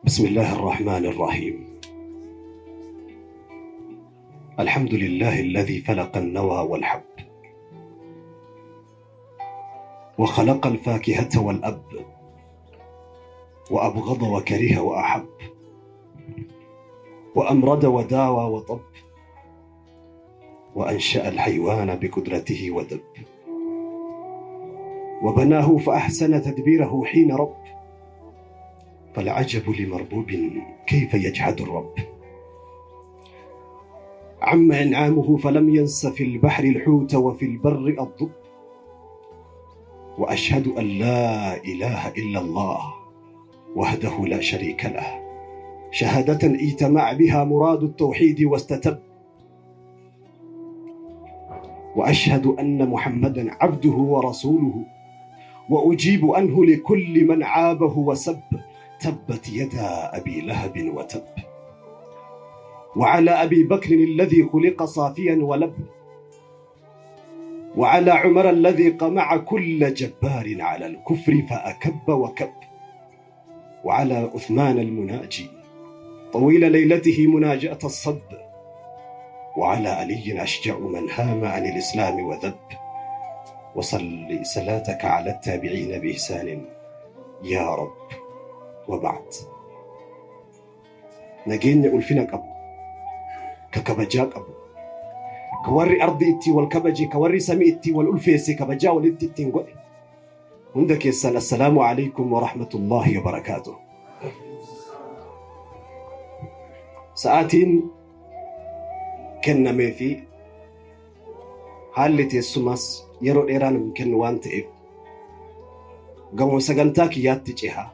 بسم الله الرحمن الرحيم. الحمد لله الذي فلق النوى والحب، وخلق الفاكهة والأب، وأبغض وكره وأحب، وأمرد وداوى وطب، وأنشأ الحيوان بقدرته ودب، وبناه فأحسن تدبيره حين رب. فالعجب لمربوب كيف يجحد الرب. عم إنعامه فلم ينس في البحر الحوت وفي البر الضب. وأشهد أن لا إله إلا الله وحده لا شريك له، شهادة اجتمع بها مراد التوحيد واستتب. وأشهد أن محمدا عبده ورسوله، وأجيب أنه لكل من عابه وسب. تبت يدا أبي لهب وتب. وعلى أبي بكر الذي خلق صافيا ولب، وعلى عمر الذي قمع كل جبار على الكفر فأكب وكب، وعلى عثمان المناجي طويل ليلته مناجاة الصب، وعلى علي أشجع من هام عن الإسلام وذب. وصل صلاتك على التابعين بإحسان يا رب. وبعد، nageenya ulfina qabu, ka kabajaa qabu, ka warri ardi itti wal kabaje, ka warri samii itti wal ulfeesse, kabajaa walitti ittiin godhe hunda keessan, assalaamu alaikum wa rahmatullahi wa barakaatuh. Sa'aatiin kennamee fi haalli teessumas yeroo dheeraa nu kennu waan ta'eef gamoo sagantaa kiyyaatti cehaa.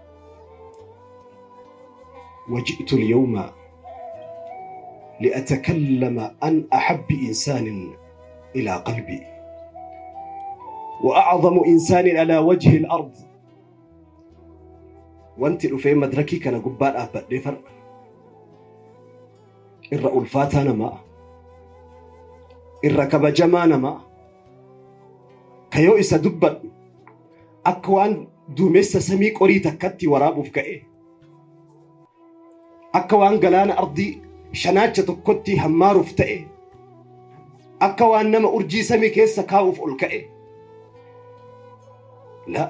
وجئت اليوم لأتكلم عن أحب إنسان إلى قلبي وأعظم إنسان على وجه الأرض. Wanti dhufee madrakii kana gubbaa dhaabbadhee far'a irra ulfaataa namaa, irra kabajamaa namaa, ka yoo isa dubbadhu akka waan duumessa samii qorii takkatti waraabuuf ka'e, akka waan galaana ardii shanaacha tokkotti hammaaruuf ta'e, akka waan nama urjii samii keessa kaa'uuf ol ka'e. La,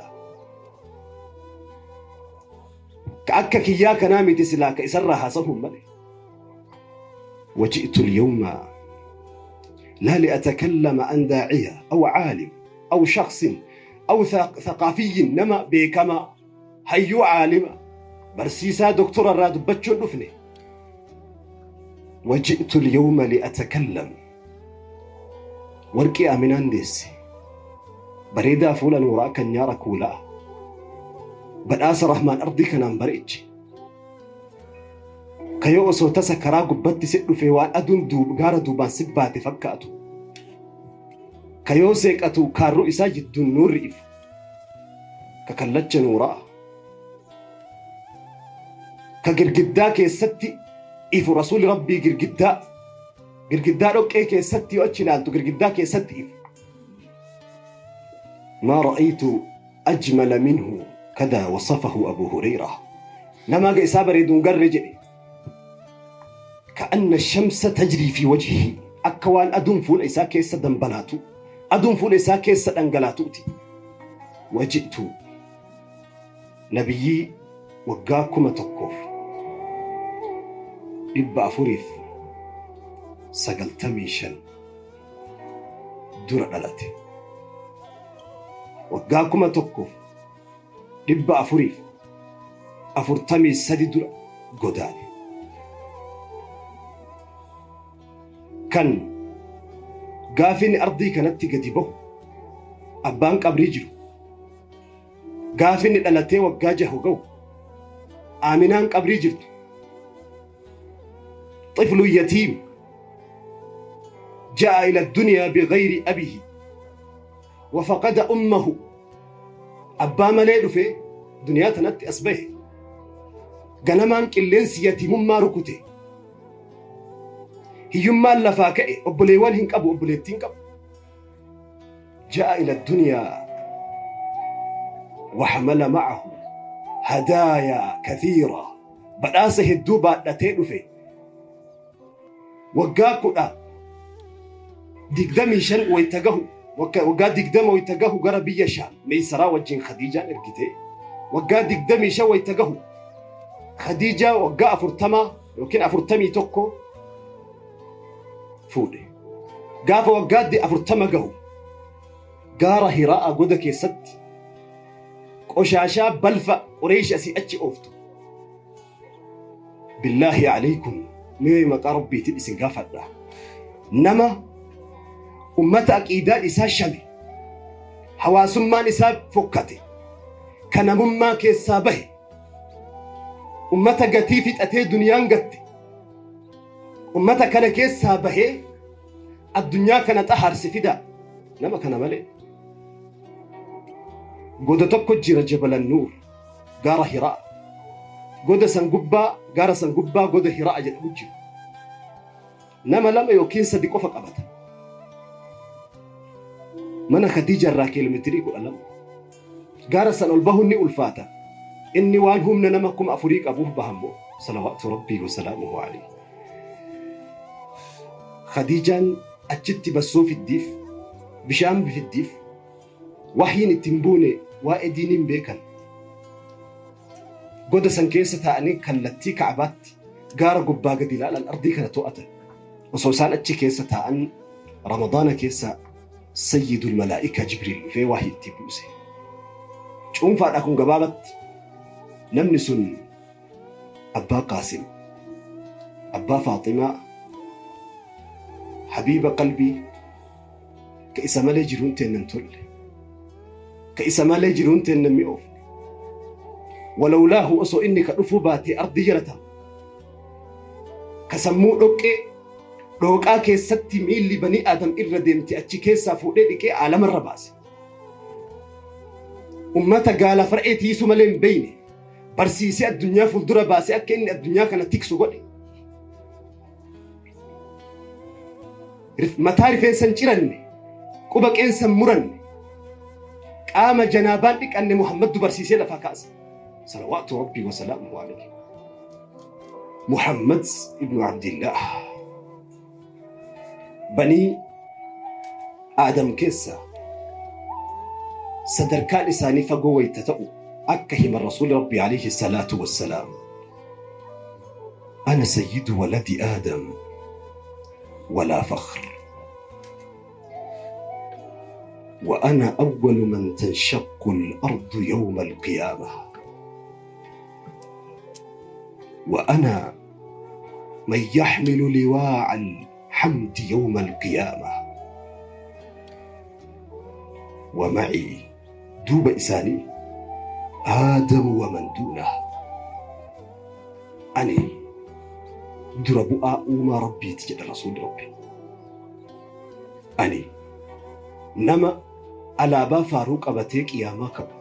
ka akka kiyyaa kanaa miti silaa ka isarraa haasahuun malee. وجئت اليوم لا لأتكلم عن داعية أو عالم أو شخص أو ثقافي، nama beekamaa, hayyuu, caalima, barsiisaa, doktora irraa dubbachuun dhufne. وجئت اليوم لأتكلم warqii Aminaan deesse, bareedaa fuula nuuraa kan nyaara kuulaa, badhaasa Rahmaan ardii kanaan bareeche, kayoo osoo tasa karaa gubbatti si dhufe waan aduun gaara duubaan si baate fakkaatu, kayoo seeqatu kaarruu isaa jidduun nuurri ifu, ka kallacha nuuraa, ka girgiddaa keessatti ifu, rasuulli Rabbii girgiddaa dhoqqee keessatti yoo achi ilaaltu girgiddaa keessatti ifu. ما رأيت أجمل منه، كذا وصفه أبو هريرة. Nama haga isaa bareeduun garre jedhe. كأن الشمس تجري في وجهه، akka waan aduun fuula isaa keessa dambalaatu, aduun fuula isaa keessa dhangalaatuuti. وجئت nabiyyii waggaa 1495 dura dhalate, waggaa 1443 dura godaane, kan gaafini ardii kanatti gadi bahu abbaan qabrii jiru, gaafinni dhalatee waggaa 6 ga'u Aaminaan qabrii jirtu, طفل يتيم جاء إلى الدنيا بغير أبيه وفقد أمه، abbaa malee dhufe duniyaa tanatti as bahe, ganamaan qilleensi yatiimummaa rukute, hiyyummaan lafaa ka'e, obboleewwan hin qabu, obboleettii hin qabu. جاء إلى الدنيا وحمل معه هدايا كثيرة. Badhaasa hedduu baadhatee dhufe. Waggaa 25 wayita gahu, waggaa 20 wayita gahu gara biyya Shaam Meeysaraa wajjin Khadiijaan ergite. Waggaa 25 wayita gahu Khadiijaa waggaa 40 yookiin 41 fuudhe. Gaafa waggaa 40 gahu gaara Hiraa'a goda keessatti qoshaashaa balfa Qureesh asii achi ooftu. Billaahi alaykum, mee maqaa Rabbiitiin isin gaafadha. Nama ummata aqiidaan isaa shame, hawaasummaan isaa fokkate, ka namummaa keessaa bahe, ummata gatii fixatee duniyaan gatte, ummata kana keessaa bahee addunyaa kana xahaarse fidaa nama kana malee. Goda tokko jira, Jabalan Nuur, gaara Hiraa. Goda san gubbaa, gaara san gubbaa goda Hiraa jedhamu jiru. Nama lama yookiin sadi qofa qabata. Mana Khadiija irraa kiiloomeetirii 12. Gaara san ol bahuun ni ulfaata. Inni waan humna nama 4000 qabuuf bahammoo. Salawaatu Rabbii wa salaamuhu alayhi. Khadiijaan achitti bassoo fiddiif, bishaan fiddiif, wahyiin ittiin buune, waa'ee diiniin beekan. Goda san keessa taa'anii kallattii Ka'abaatti gaara gubbaa gadi ilaalan, ardii kana to'atan. Osoo isaan achi keessa taa'an Ramadaana keessa Sayyidul Malaa'ikaa Jibriil dhufee wahyi itti buuse. Cuunfaadha kun gabaabatti. Namni sun Abbaa Qaasim, Abbaa Faaximaa, Habiiba qalbii, ka isa malee jiruun teennan tolle, ka isa malee jiruun teennan mi'oofne. Walawlaahu, osoo inni ka dhufuu baatee ardii jala ta'a. Ka sammuu dhoqqee dhooqaa keessatti miilli banii Aadam irra deemte achi keessaa fuudhee dhiqee aalamarra baase. Ummata gaala far'ee tiisuu malee hin beeyne barsiisee addunyaa fuuldura baasee akka inni addunyaa kana tiksu godhe. Mataa rifeensa hin ciranne, quba qeensa hin muranne, qaama janaabaan dhiqanne Muhammaddu barsiisee lafaa kaase. Salawaatu Rabbii wa salaamuhu alayhi. Muhammad ibnu Abdillah. Banii Aadam keessa sadarkaan isaanii fagoo wayta ta'u akka himan Rasuuli Rabbii alayhi salaatu wassalaam. أنا سيد ولد آدم ولا فخر، وأنا أول من تنشق الأرض يوم القيامة، وأنا من يحمل لواء الحمد يوم القيامة، ومعي duuba isaanii آدم ومن دونه. Ani dura bu'aa uumaa Rabbiiti jedha Rasuulli Rabbi. Ani nama alaabaa faaruu qabatee qiyaamaa ka'u.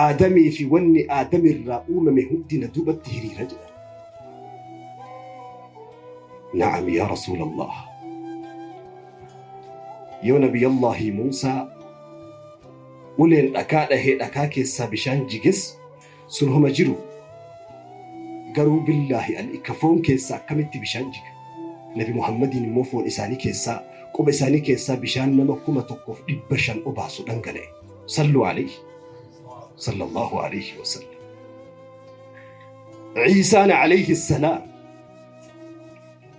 Aadamii fi wanni Aadamirraa uumame hundi na duubatti hiriira jedha. نعم يا رسول الله. Yoo Nabiyallaahi Muusaa uleen dhakaa dhahee dhakaa keessaa bishaan jiges sun homa jiru. Garuu billaahi al'ika, foon keessaa akkamitti bishaan jiga? Nabi Muhammadiin immoo foon isaanii keessaa, quba isaanii keessaa bishaan nama 1500 obaasu dhangala'e. صلوا عليه صلى الله عليه وسلم. Ciisaan عليه السلام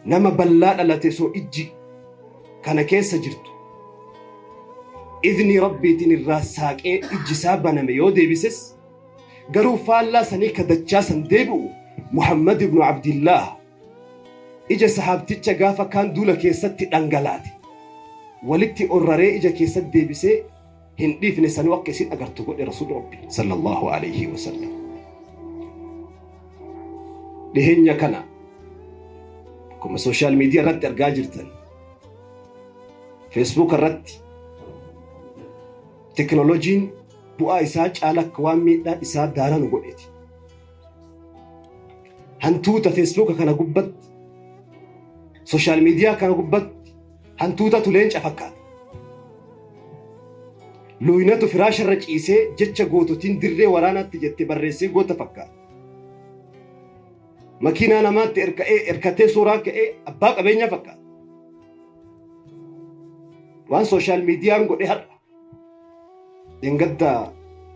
nama ballaa dhalate soo ijji kana keessa jirtu idni Rabbiitiin irraa saaqee ijji isaa baname yoo deebises, garuu faallaa sanii kadachaa san deebi'u Muhammad ibnu Abdillaah ija sahaabticha gaafa kaan duula keessatti dhangalaate walitti orraree ija keessatti deebisee hin dhiifne sanuu akka isin agartu godhe Rasuulli Rabbi صلى الله عليه وسلم. Dhiheenya kana akkuma social media irratti argaa jirtan, Facebook irratti, teknooloojiin bu'aa isaa caala akka waan miidhaan isaa daaranu godheeti. Hantuuta Facebook kana gubbatti, social media kana gubbatti hantuutatu leenca fakkaata. Luuynatu firaasharra ciisee jecha goototiin dirree waraanaatti jette barreessee goota fakkaata. Makiinaa namaatti erkatee suuraa ka'ee abbaa qabeenyaa fakkaata. Waan sooshaal miidiyaan godhe har'a. Dheengadda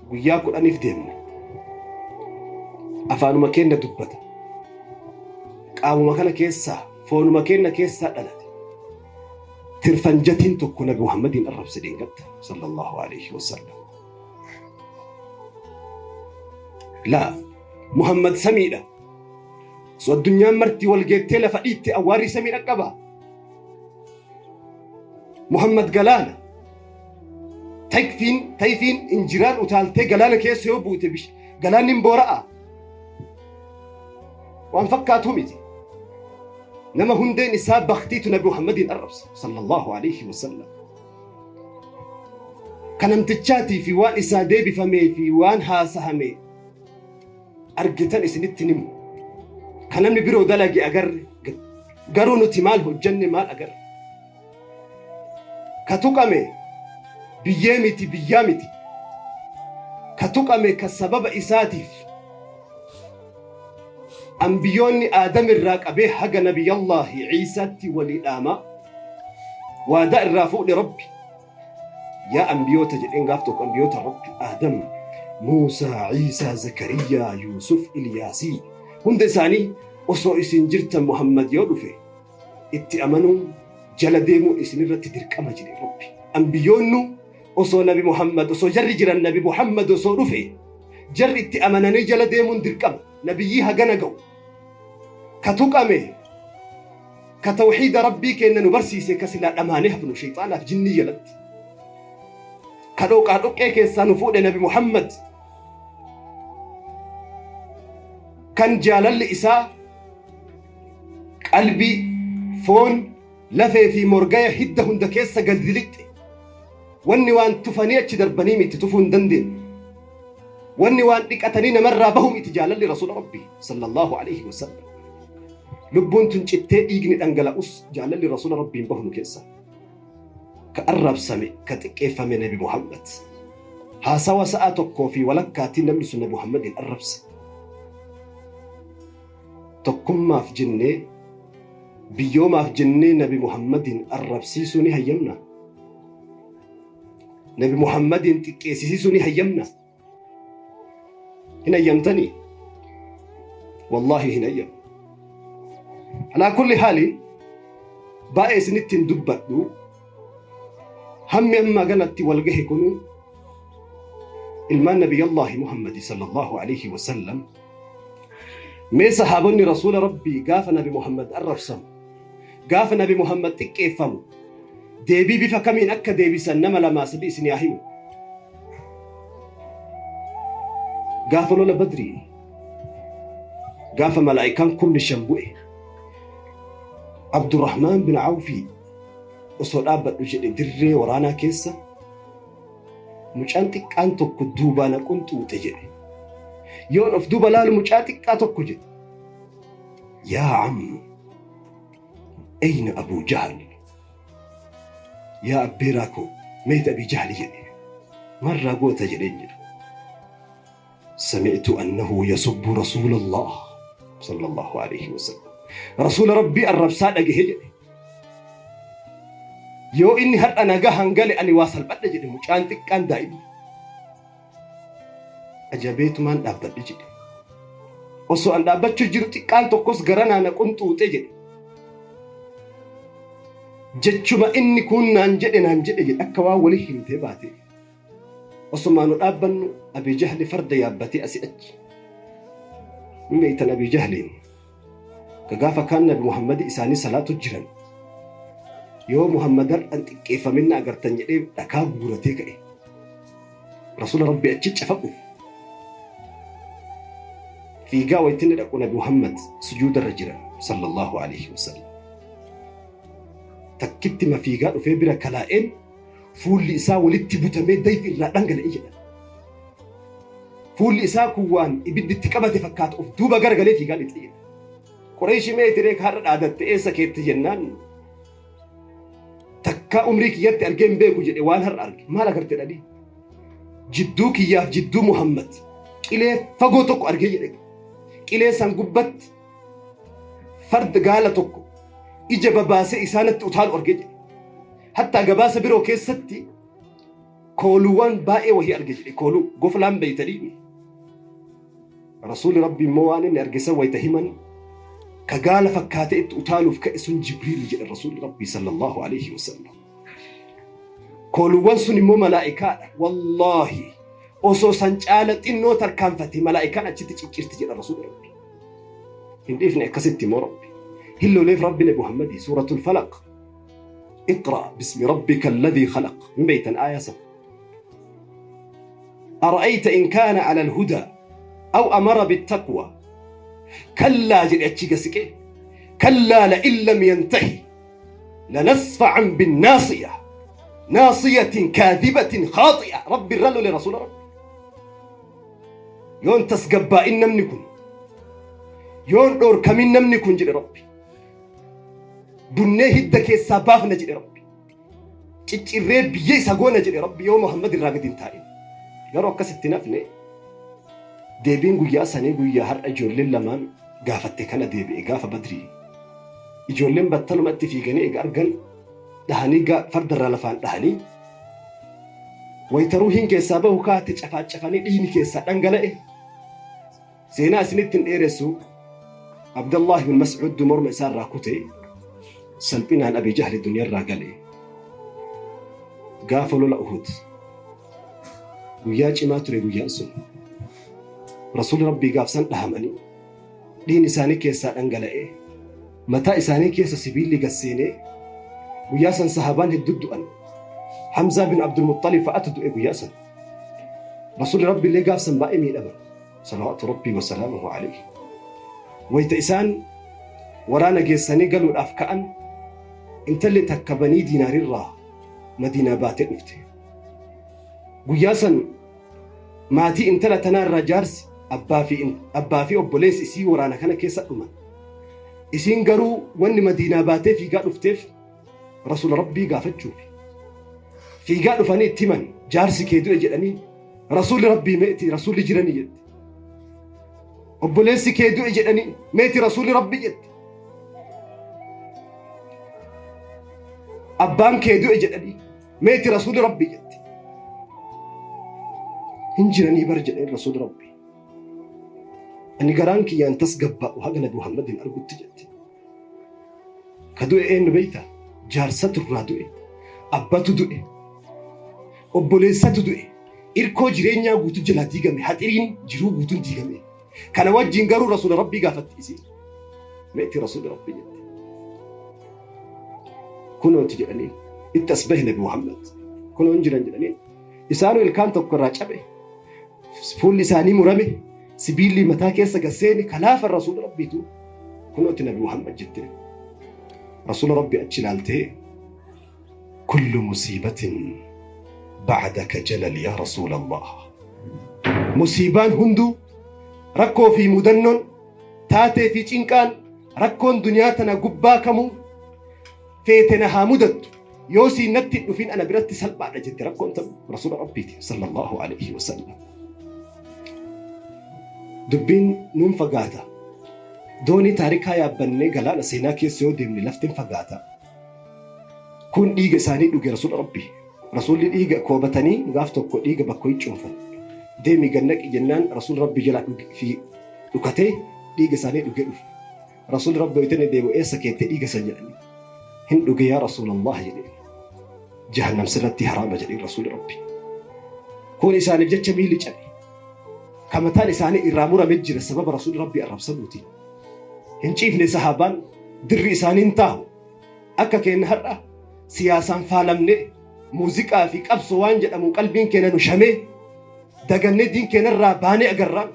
guyyaa 10f deemna. Afaanuma keenna dubbata. Qaamuma kana keessaa foonuma keenna keessaa dhalate. Tirfanjatiin tokko Nabi Muhammadiin arrabse dheengadda sallallahu alaihi wasallam. Laa Muhammad samiidha. So addunyaan marti wal geettee lafa dhiitte awwaarri samii dhaqqaba. Muhammad galaana. Tayfiin tayfiin injiraan utaaltee galaana keessa yoo buute bish galaanni hin boora'a. Waan fakkaatu miti. Nama hundeen isaa baktiitu Nabi Muhammadiin arrabsa sallallahu alaihi wasallam. Ka namtichaatii fi waan isaa deebifamee fi waan haasahame argitan isinitti himu. Ka namni biroo dalage agarre garuu nuti maal hojjanne maal agarre. Ka tuqame biyyee miti biyyaa miti. Ka tuqame ka sababa isaatiif ambiyyoonni Aadam irraa qabee haga Nabiyyallaahi Ciisaatti walii dhaamaa waadaa irraa fuudhe Rabbi. Yaa ambiyoota jedheen gaaf tokko ambiyoota Rabbi Aadam, Muusaa, Ciisaa, Zakariyaa, Yuusuf, Iliyaasii hunda isaanii osoo isin jirtan Muhammad yoo dhufe itti amanuun jala deemuun isinirratti dirqama jedhe Rabbi. Ambiyyoonnu osoo Nabi Muhammad osoo jarri jiran Nabi Muhammad osoo dhufe jarri itti amananii jala deemuun dirqama. Nabiyyii hagana ga'u ka tuqame ka tawxiida Rabbii keenna nu barsiise ka silaa dhamaanee hafnu shayxaanaaf jinnii jalatti. Ka dhooqaa dhoqqee keessaa nu fuudhe Nabi Muhammad kan jaalalli isaa qalbii, foon, lafee fi morgaya hidda hunda keessa gadi lixxe. Wanni waan tufanii achi darbanii miti tufuu hin dandeenye. Wanni waan dhiqatanii namarraa bahu miti jaalalli Rasuula Rabbii sallallahu alaihi wasallam. Lubbuun tun cittee dhiigni dhangala'us jaalalli Rasuula Rabbiin bahu nu keessaa. Ka arrabsame, ka xiqqeeffame Nabi Muhammad. Haasawa sa'a tokkoo fi walakkaatiin namni sun Nabi Muhammadiin arrabse. Tokkummaaf jennee, biyyoomaaf jennee Nabi Muhammadiin arrabsiisuu ni hayyamna? Nabi Muhammadiin xiqqeessisiisuu ni hayyamna? Hin hayyamtanii? Wallaahi hin hayyamu. Alaa kulli haaliin baay'ee isinitti hin dubbadhu. Hammi amma ganatti wal gahe kunu ilmaan Nabiyyallaahi Muhammadi sallallahu alaihi wasallam. Mee sahaabonni Rasuula Rabbii gaafa Nabi Muhammad arrabsamu, gaafa Nabi Muhammad xiqqeeffamu, deebii bifa kamiin akka deebisan nama lamaa sadii isin haa himu. Gaafa lola Badrii, gaafa malaa'ikaan kumni shan bu'e, Abdurrahmaan bin Awfii osoo dhaabbadhu jedhe dirree waraanaa keessa mucaan xiqqaan tokko duubaa na qunxuuxe jedhe. Yoon of duuba laalu mucaa xiqqaa tokko jedhe. Yaa am, ayna Abuu Jahal? Yaa abbeeraa koo meeti Abii Jahli jedhe. Marraa goota jedheen jedhe. Sami'tu annahu yasubbu Rasuulallah sallallahu alaihi wasallam. Rasuula Rabbii arrabsaa dhagahe jedhe. Yoo inni har'a nagahaan gale ani waa salphadhe jedhe mucaan xiqqaan daa'imni. Ajabeetumaan dhaabbadhe jedhe. Osoo an dhaabbachuu jiru xiqqaan tokkos garanaa na qunxuuxe jedhe. Jechuma inni kun naan jedhe naan jedhe jedhe akka waan walii himtee baate. Osumaa nu dhaabbannu Abii Jahli farda yaabbatee asii achi. Hin beektan Abii Jahliin. Ka gaafa kaan Nabi Muhammadi isaanii salaatu jiran. Yoo Muhammad har'an xiqqeeffaminna agartan jedhee dhakaa guuratee ka'e. Rasuula Rabbii achi cafaquuf. Fiigaa wayitti inni dhaqu Nabi Muhammad sujuudarra jiran sallallahu alaihi wasallam. Takkitti ma fiigaa dhufee bira kalaa'een fuulli isaa walitti butamee dayfi irraa dhangala'e jedhan. Fuulli isaa kun waan ibiddi itti qabate fakkaata of duuba garagalee fiigaa lixe jedhan. Qureeshi mee tiree har'a dhaadatte eessa keetti jennaan takkaa umrii kiyyatti argee hin beeku jedhe waan har'a arge maal agarte dhadhii. Jidduu kiyyaaf jidduu Muhammad qilee fagoo tokko argee jedhe. Qilee san gubbatti Farda gaala tokko ija babaasee isaanitti utaalu arge jedhe. Hattaa gabaasa biroo keessatti kooluuwwan baay'ee wahii arge jedhe. Kooluu goflaan beeytanii. Rasuulli Rabbii immoo waan inni arge san wayita himan ka gaala fakkaatee itti utaaluuf ka'e sun Jibriili jedhe Rasuulli Rabbii sallallahu alaihi wasallam. Kooluuwwan sun immoo malaa'ikaadha. Wallaahi osoo san caala xinnoo tarkaanfate malaa'ikaan achitti ciccirti jedha Rasuulli Rabbii. Hin dhiifne akkasitti immoo Rabbi. Hin loleef Rabbi Nabi Muhammadii suuratul Falaq. Iqra bismi rabbika alladhii khalaq. Hin beeytan aayaa san. Ara'ayta in kaana ala alhudaa aw amara bittaqwa. Kallaa jedhe achi gasiqee. Kallaa la'in lam yantahi lanasfa'an binnaasiya. Naasiyatin kaadhibatin khaaxi'a. Rabbi irra lole rasuula Rabbi. Yoon tasgabbaa'in namni kun yoon dhoorkamin namni kun jedhe Rabbi. Bunnee hidda keessaa baafna jedhe Rabbi. Ciccirree biyya isa goona jedhe Rabbi yoo Muhammad irraa gadi hin taa'in. Garuu akkasitti hin hafne deebiin guyyaa sanii guyyaa har'a ijoolleen lamaan gaafatte kana deebi'e gaafa Badrii. Ijoolleen battalumatti fiiganii eega argan dhahanii fardarraa lafaan dhahanii wayita ruuhiin keessaa bahu kaate cafaacafanii dhiigni keessaa dhangala'e. Seenaa isinitti hin dheeressu Abdallaah ibn Mas'uud morma isaa irraa kute salphinaan Abi Jahli duniyaarraa gale. Gaafa lola Uhud guyyaa cimaa ture guyyaan sun. Rasuulli Rabbii gaafsan dhahamanii dhiigni isaanii keessaa dhangala'ee mataa isaanii keessa sibiilli gad seenee guyyaa san sahaabaan hedduu du'an. Hamzaa bin Abdul Muxxalib fa'atu du'e guyyaa san. Rasuulli Rabbi illee gaafsan baay'ee miidhaman. Salawaatu Rabbii wa salaamuhu alayhi. Wayita isaan waraana geessanii galuudhaaf ka'an intalli takka banii diinaarirraa Madiinaa baatee dhufte. Guyyaa san maatii intala tanaarraa jaarsi abbaa fi obboleessi isii waraana kana keessa dhuman. Isiin garuu wanni Madiinaa baatee fiigaa dhufteef Rasuula Rabbii gaafachuufi. Fiigaa dhufanii itti himan jaarsi kee du'e jedhanii Rasuulli Rabbii meeti Rasuulli jiranii jette. Obboleessi kee du'e jedhanii meeti Rasuulli Rabbii jette. Abbaan kee du'e jedhanii meeti Rasuulli Rabbii jette. Hin jiranii bar jedheen Rasuulli Rabbii. Ani garaan kiyyaan tasgabbaa'u haga Nabi Muhammadin argutti jette. Ka du'e eenyu beektaa? Jaarsatu irraa du'e, abbatu du'e, obboleessatu du'e, irkoo jireenyaa guutuu jalaa diigame, haxiriin jiruu guutuun diigame. Kana wajjin garuu Rasuula Rabbii gaafatti isiin. Meetii Rasuula Rabbii jette. Kunooti jedhanii itti as bahe Nabi Muhammad. Kunoo hin jiran jedhanii. Isaanuu ilkaan tokko irraa cabe. Fuulli isaanii murame, sibiilli mataa keessa gad seene, kalaafa Rasuula Rabbiitu kunooti Nabi Muhammad jette. Rasuula Rabbi achi ilaaltee kullu musiibatin ba'daka jalal yaa Rasuula Allah. Musiibaan hunduu rakkoo fi mudannoon taatee fi cinqaan rakkoon duniyaa tana gubbaa kamuu feete na haa mudattu yoo siin natti hin dhufin ana biratti salphaadha jette rakkoon ta'u Rasuula Rabbiiti sallallahu alaihi wasallam. Dubbiin nuun fagaata. Doonii taarikaa yaabbannee galaana seenaa keessa yoo deemne lafti hin fagaata. Kun dhiiga isaanii dhuge Rasuula Rabbii. Rasuulli dhiiga koobatanii gaaf tokko dhiiga bakka hin cuunfan. Deemii gad naqi jennaan Rasuulli Rabbii jalaa fi dhukatee dhiiga isaanii dhugee dhufe. Rasuulli Rabbi wayita inni deebi'u eessa keette dhiiga san jedhanii. Hin dhuge yaa Rasuulallah jedheen. Jahannam sirratti haraama jedheen Rasuulli Rabbi. Kun isaaniif jecha miilli cabe. Ka mataan isaanii irraa murame jira sababa Rasuulli Rabbi arrabsamuutiin. Hin ciifne sahaabaan dirri isaanii hin taahu. Akka keenya har'a siyaasaan faalamnee muuziqaa fi qabsoo waan jedhamu qalbiin keenya nu shamee dagannee diin keenyarraa baanee agarraa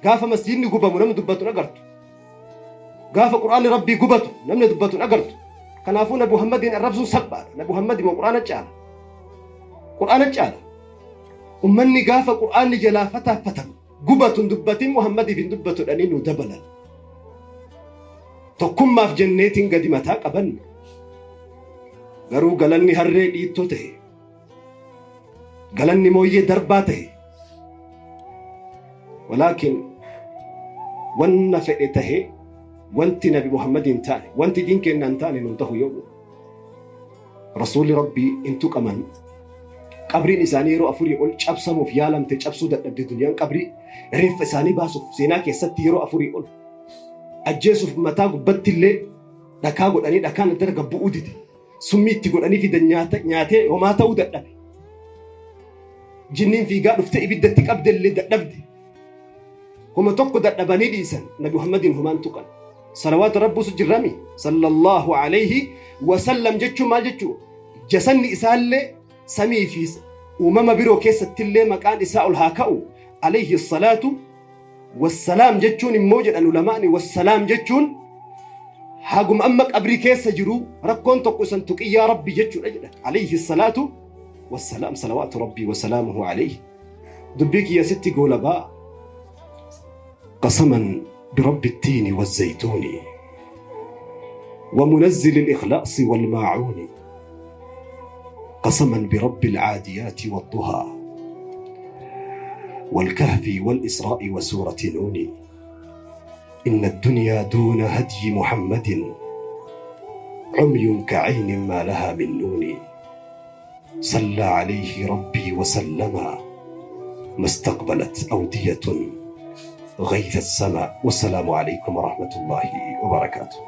gaafa masjiidni gubamu namni dubbatu hin agartu. Gaafa Qur'aanni Rabbii gubatu namni dubbatu hin agartu. Kanaafuu Nabi Muhammadiin arrabsuun salphaadha. Nabi Muhammad immoo Qur'aana caala. Qur'aana caala. Ummanni gaafa Qur'aanni jalaa fataaffatamu gubatu hin dubbatin Muhammadiif hin dubbatu jedhanii nu dabalan. Tokkummaaf jenneetiin gadi mataa qabanne. Garuu galanni harree dhiittoo ta'e. Galanni mooyyee darbaa ta'e. Walaakin wanna fedhe tahe Wanti Nabi Muhammad hin taane, wanti diin keenna hin taane nun tahu yoomu. Rasuulli Rabbii hin tuqaman. Qabriin isaanii yeroo afurii ol cabsamuuf yaalamte, cabsuu dadhabde duniyaan qabrii reeffa isaanii baasuuf seenaa keessatti yeroo afurii ol. Ajjeesuuf mataa gubbatti illee dhakaa godhanii dhakaan addana gad bu'uu dide. Summii itti godhanii fidan nyaatee homaa ta'uu dadhabe. Jinniin fiigaa dhuftee ibidda itti qabde illee dadhabde. Homa tokko dadhabanii dhiisan Nabi Muhammadiin homaan tuqan. Salawaata Rabbuusu jirrami sallallahu alayhi wasallam jechuun maal jechuu? Jasanni isaallee samii fi uumama biroo keessattillee maqaan isaa ol haa ka'u. Alayhi salaatu wassalaam jechuun immoo jedhan ulamaani, wassalaam jechuun haguma amma qabrii keessa jiru rakkoon tokko isan tuqin yaa Rabbi jechuudha jedhan. Alayhi salaatu wassalaam, salawaatu Rabbii wasalaamuhu alayhi. Dubbii kiyya sitti goolabaa. Qasaman birabbi ttiini wazzaytuuni ومنزل الإخلاص والماعون قسما برب العاديات والضحى والكهف والإسراء وسورة نون إن الدنيا دون هدي محمد عمي كعين ما لها من نون صلى عليه ربي وسلم ما استقبلت أودية غيث السماء. والسلام عليكم ورحمة الله وبركاته.